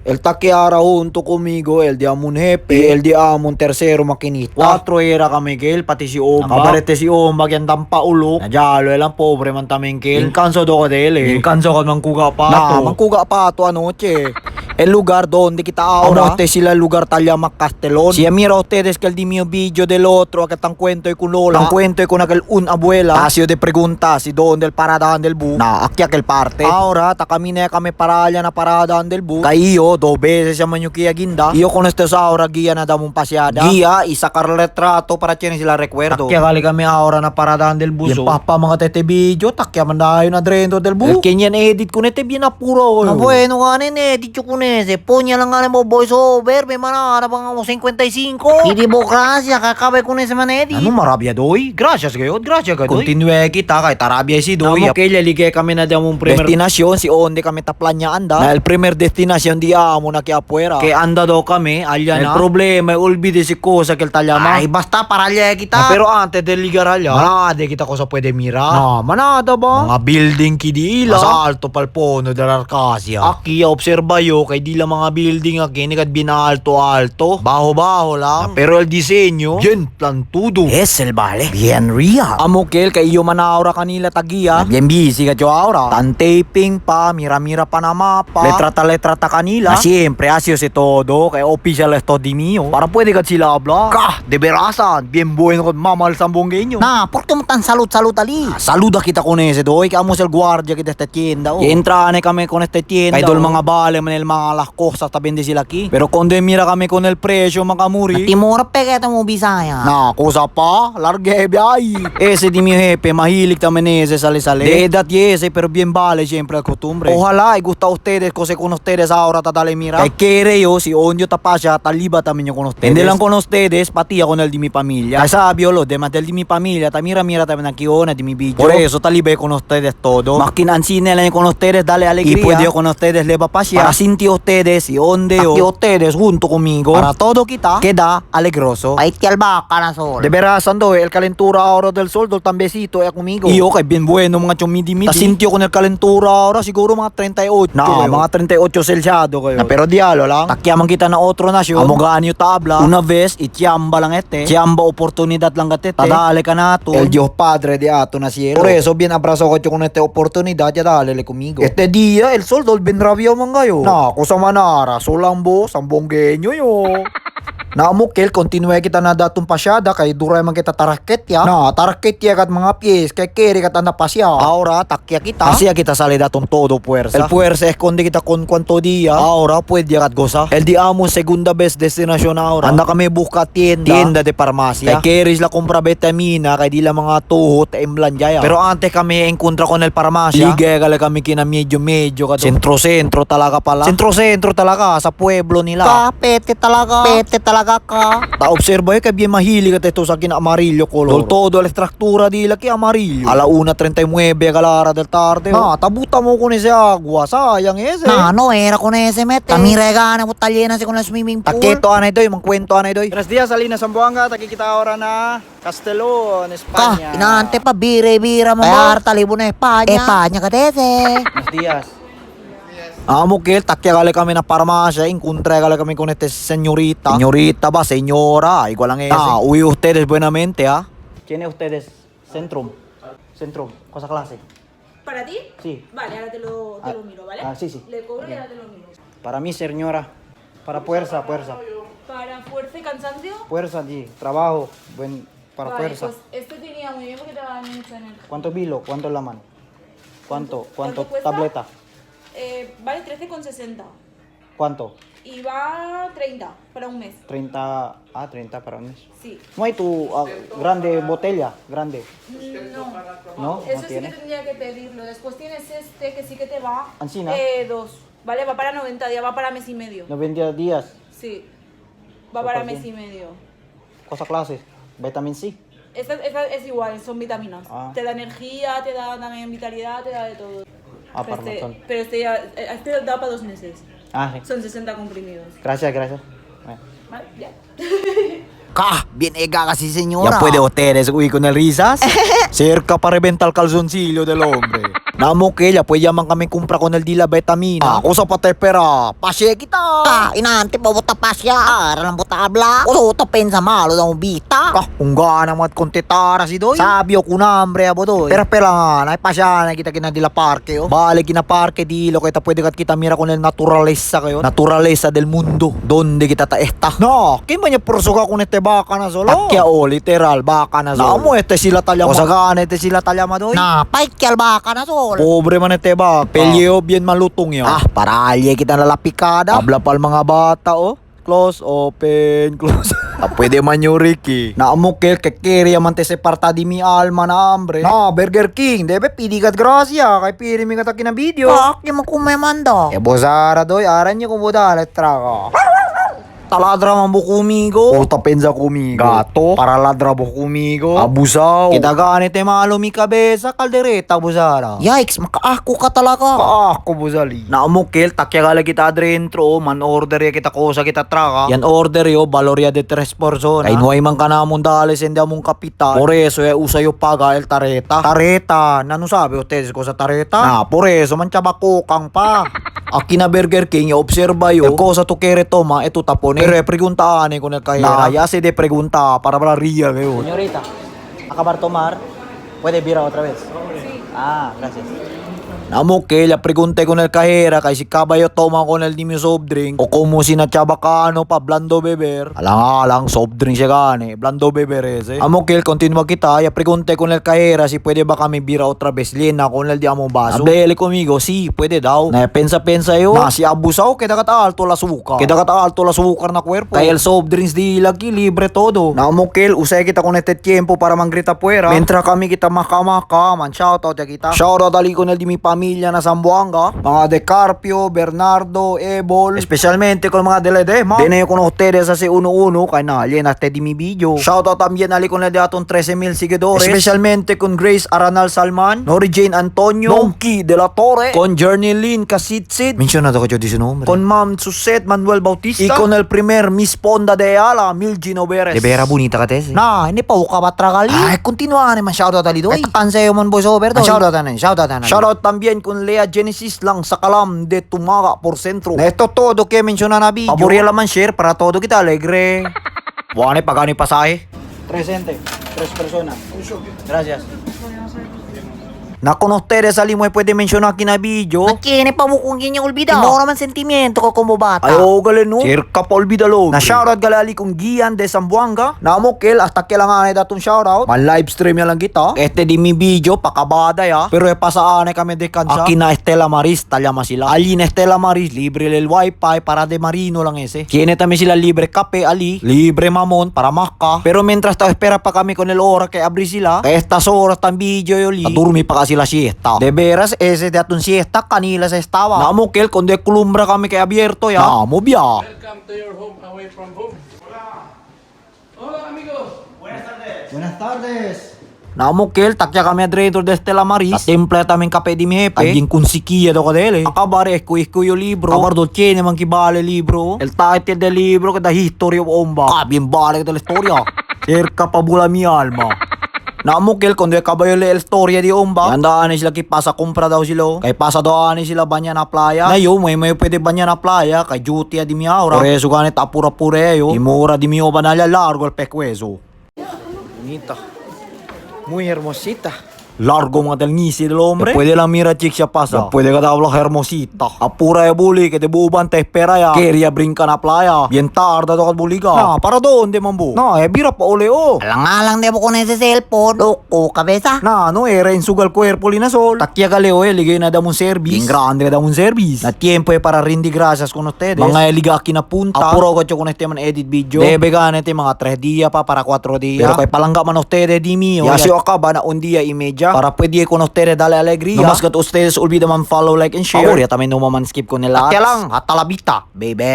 El takiara junto conmigo, el de amon jefe, el de amon tercero maquinista. Cuatro era kami kel, pati si Omba. Nakabarete si Omba, kaya ang paulok. Najalo lang, pobre man tamin kel. Inkanso do ka del eh. Inkanso ka mangkuga pa Na, mangkuga pa to anoche. El lugar donde kita ahora. Amote sila lugar Tallamak Castelón. Si mira ustedes que el di mio video del otro, aquel tan cuento y con Lola. Tan cuento y con aquel un abuela. Ha de pregunta si dónde el paradahan del bus. Na, aquí aquel parte. Ahora, ta camina kami para allá na paradahan del bus. Kaiyo, dos veces siya manyuki aginda. Iyo con estos ahora guía na damong pasyada. Guía y sacar retrato para tiene sila recuerdo. Takya kali kami ahora na paradahan del bus. Yung papa mga tete video, takya man dayo na drento del bus. El kenyan edit ko nete bien apuro. Ah, bueno, ganin edit yo con ese. Poña lang ganin mo voice over. May mana pa nga mo 55. Hindi demokrasya, kakabay con ese man edit. Ano marabia doy? Gracias gayo, gracias gayo. Continue kita kay tarabia si doy. Namo kay liligay kami na damong primer destinasyon si onde kami taplanya anda. Na el primer destinasyon di amo na ki afuera. Kay anda do kami, alya na. El problema ay olvide si cosa que el talyama. Ay, basta para allá kita. Na, pero antes de ligar allá, manade kita cosa puede mirar. Na, manada ba? Mga building kidila. Mas alto pal pono del Arcasia. Aki, obserba yo, kay di lang mga building aki, ni kat binaalto-alto. Baho-baho lang. Na, pero el diseño, bien plantudo. Es el vale. Bien real. Amo kel kay iyo manaura kanila tagiya. Na bien busy ka jo aura. Tan taping pa, mira-mira pa na mapa. Letrata-letrata kanila. Na siempre así se todo, kay official esto di mio. Para pwede ka sila habla. Ka, de verasan, bien bueno con mamal sambongueño. Na, por qué mo tan salud-salud ali? Saluda kita con ese doy, que amo el guardia que de esta tienda. Oh. Y entra ane kami con esta tienda. Kay dol mga bale man el mga las cosas tabi sila aquí. Pero cuando mira kami con el precio mga muri. Timor pegeta mo Bisaya. Na, cosa pa, largue ay. Ese di mi jefe, mahilig también ese sale sale. De edad y ese, pero bien vale siempre la costumbre. Ojalá y gusta a ustedes, cose con ustedes ahora, tatale mira. Kay kere yo, si onyo tapasya, taliba también yo con ustedes. Hindi lang con ustedes, pati ako el di mi familia. Kay sabi yo, lo demás del di mi familia, ta mira mira también aquí ona di mi video. Por eso taliba yo con ustedes todo. Makin ansine lang yo con ustedes, dale alegría. Y puede yo con ustedes le va pasya. Para sinti ustedes y onde yo. Aquí ustedes junto conmigo. Para todo kita, queda alegroso. Ay, albahaca na sol. De veras, ando, el calentura ahora del sol, dol tambesito, eh, conmigo. Y okay, bien bueno, mga chumidi-midi. Ta sintio con el calentura ahora, siguro mga 38. Na, kayo. mga 38 selsyado kayo. Na, pero dialo lang. Takyaman kita na otro nasyon. Amogaan yung tabla. Una vez, ityamba lang ete. Tyamba oportunidad lang katete. Tadale ka na to. El Dios Padre de ato na cielo. Por eso, bien abrazo ko con esta oportunidad, ya dale le conmigo. Este día, el sol dol bien rabia man kayo. Na, kusa manara, solambo, sambonggenyo yo. Naamukil, continue kita na datong pasyada kay duray man kita taraket ya. Na, taraket ya kat mga pies, kay kere kat anda pasya. Ahora, takya kita. Asya kita sale datong todo puwersa. El puwersa esconde kita con cuanto día. Ahora, pwede kat goza. El di amo segunda vez destinasyon ahora. Anda kami buka tienda. Tienda de farmacia. Kay kere la compra vitamina, kay di la mga tuhot, emblan jaya. Pero antes kami encontra con el farmacia. Liga kala kami kina medyo medyo kat. Sentro-sentro talaga pala. Sentro-sentro talaga sa pueblo nila. Ka, pete talaga. Pete talaga ka. Ta obserba eh, kay bien mahilig at ito sa akin amarillo color. Dol todo la estructura di la que amarillo. A la 1:39 a la hora del tarde. Ah, tabuta mo con ese agua, sayang ese. Na, no era con ese mete. Tamirega na butallena si con el swimming pool. Taketo anay doy, mangkwento anay doy. Buenos días, Alina Zamboanga, takikita ahora na Castellón, Ka, España. inaante pa, bire-bira mo. Kaya talibo na Espanya. Espanya ka dese. Buenos días. Amo que takya kali kami na farmacia, encontré kali kami con este señorita. Señorita ba, señora, igual ang ese. Ah, uy ustedes buenamente, ah. ¿Tiene ustedes Centrum? Centrum, cosa clase. ¿Para ti? Sí. Vale, ahora te lo miro, ¿vale? ah, sí, sí. Le cobro y ahora te lo miro. Para mí, señora. Para fuerza, fuerza. Para fuerza y cansancio. Fuerza, sí. Trabajo, buen, para Vale, fuerza. pues este te iría muy bien porque te va a dar mucha energía. ¿Cuánto vilo? ¿Cuánto la mano? ¿Cuánto? ¿Cuánto, cuesta? tableta? Vale 13,60. ¿Cuánto? Y va 30 para un mes. 30, ah, 30 para un mes. Sí. No hay tu grande botella, grande. No. No, Eso no sí tiene. que tendría que pedirlo. Después tienes este que sí que te va. Ansina. Dos. Vale, va para 90 días, va para mes y medio. 90 días, Sí. Va para Súper mes y bien. medio. cosa clase, vitamin C. Esta es igual, son vitaminas. Ah. Te da energía, te da también vitalidad, te da de todo. Ah, Pero para montón. pero este ya, este da para 2 meses. Ah, sí. Son 60 comprimidos. Gracias, gracias. Bueno. ¿Vale? Ya. Ka, bien ega kasi señora. Ya puede ustedes huir con el risas. Cerca para reventar el calzoncillo del hombre. Namo kaya pwede man kami kumpra con el dila vitamina. Ako sa patay pera. Pasye kita. Ka, inante pa buta pasya. Ara lang buta habla. Uso pensa malo da un bita. Ka, ungga na mga kontetara si Doy. Sabi o kunambre abo Doy. Pero pera nga, naipasya na kita kinadila parke oh. Balik kina parke dilo kita pwede kat kita mira con el naturaleza kayo. Naturaleza del mundo. Donde kita ta esta. No, kim ba niya pursuga kun este baka na solo? Takya oh, literal baka na solo. Naamo este sila talyama. O sagaan este sila talyama Doy. Na, paikyal baka na sol. Pobre man este baka. Pelyeo bien malutong yan. Ah, para alye kita na la pikada. Habla pal mga bata oh. Close, open, close. Ah, pwede man yung Ricky. Naamukil, kekiri man te separta di mi alma na hambre. Na, Burger King, debe pidi kat gracia. Kay piri mi kataki na video. Ka, di mo kumemanda. E bosara doy, aran niyo kung buda, letra ka. Taladra man bo kumigo. Porta pensa kumigo. Gato. Para ladra bo kumigo. Abusaw. Kita ganit e malo mi cabeza, kaldereta busara. Yikes, makaako ka talaga. Ako buzali. Naamukil, takya gala kita adrentro, man order ya kita kosa kita traka. Yan order yo, valoria de tres persona. Kay nuay man ka na mong dales hindi among kapital. Por eso eh, usa yo paga el tareta. Tareta, nano sabi ustedes cosa tareta? Na, por eso man chabakukang pa. Aki na Burger King, ya obserba yo. El cosa tu quere toma, eto tapone. Pero eh, preguntaan eh kung nagkahira. Na, ya se de pregunta para para ria kayo. Señorita, acabar tomar, puede virar otra vez. Ah, gracias. Namo que la pregunté con el cajera kay si kabayo toma con el dimyo soft drink o como si na chabacano pa blando beber. Alang alang soft drink siya gani, blando beber ese. Amo que continua kita, ya pregunté con el cajera si pwede ba kami bira otra vez lena con el di amo baso. Hablé conmigo, sí, pwede daw. Na pensa pensa yo, na si abusaw keda kata alto la suka. Keda kata alto la sukar na cuerpo. Kay el soft drinks di lagi libre todo. Namo que usay kita con este tiempo para mangrita puera. Mientras kami kita maka-maka, man shoutout ya kita. Shoutout ali con el di mi pamilya na Zamboanga, mga De Carpio, Bernardo, Ebol, especialmente con mga de Ledesma. Dene con ustedes hace 1-1 kay na llenaste di mi video. Shoutout también ali con el de atong 13,000 seguidores, especialmente con Grace Aranal Salman, Nori Jane Antonio, Nonki de la Torre, con Journey Lynn Casitsid, mencionado ko yo di su nombre, con Ma'am Suset Manuel Bautista, y con el primer Miss Ponda de Ala, Milgino Beres. De vera bonita ka, Tess. Na, hindi pa uka ba tragali? Ay, continua man shoutout ali doy. Ay, takansayo man voice over doy. Shoutout anan, shoutout anan. Shoutout también con Lea Genesis lang sa kalam de Tumaga por centro. Na esto todo que menciona na video. Paborya laman share para todo kita alegre. Buwane pagani pasahe. Presente, tres personas. Gracias. Na con ustedes salimos después de mencionar aquí na video. Nakine pa mo kung ginya olvida. Mo naman sentimiento ko como bata. Ay, oo, gali no. Circa pa olvidalo. Na shoutout galali kong Gian de Zamboanga. Na mo kel, hasta kailangan ay datong shoutout. Man live stream ya lang kita. Este di mi video, pakabada ya. Pero e pasaan ay kami dekansa. Aki na Estela Maris, talyama sila. Ali na Estela Maris, libre el wifi para de marino lang ese. Tiene también sila libre kape, ali. Libre mamon, para maka. Pero mientras ta espera pa kami con el hora que abri sila. Kaya estas horas tan video yoli. Durmi pa kasi sila siesta. De veras, ese de atong siesta, kanila sa estaba. Namo kel, kundi kulumbra kami kay abierto ya. Namo biya. Welcome to your home away from home. Hola. Hola amigos. Buenas tardes. Namo kel, takya kami adreador de Estela Maris. Tatimple taming kape di mi hepe. Aging kunsikia do kadele. Akabare, esku yo libro. Kabar do tiene man kibale libro. El title del libro kada history of Omba. Kabin bale kada la historia. Cerca pa bula mi alma. Namukel kundi kabayo le el storia di Omba. Yandaan sila kay pasa kumpra daw sila. Kay pasa daw ani sila banya na playa. Na yo may may pwede banya na playa kay duty di mi aura. Por eso ganit apura pure yo. Imura di mio banalla largo el pecueso. Bonita. Muy hermosita. Largo mga del ngisi del hombre. Después de la mira chic siya pasa. Después de que habla hermosita. Apura de buli que te buban te espera ya. Quería brinca na playa. Bien tarde to buliga. Na, para donde mambu? Na, eh bira pa ole oh. Alang-alang debo ko na sa cellphone. Loko, kabesa. Na, no era en sugal cuerpo linasol. Takya ka leo eh, ligay na damon service. Bien grande ka damon service. Na tiempo eh para rindi gracias con ustedes. Mga liga kinapunta. Apuro ko con este man edit video. Debe ganete mga 3 días pa para 4 días. Pero kay palangga man ustedes di mío. Ya si acaba na un día y media. Para pwede con ustedes dale alegría. No mas kat ustedes olvida man follow, like and share. Favor, ya también no man skip con el ads. Takya lang, hasta la vista, baby.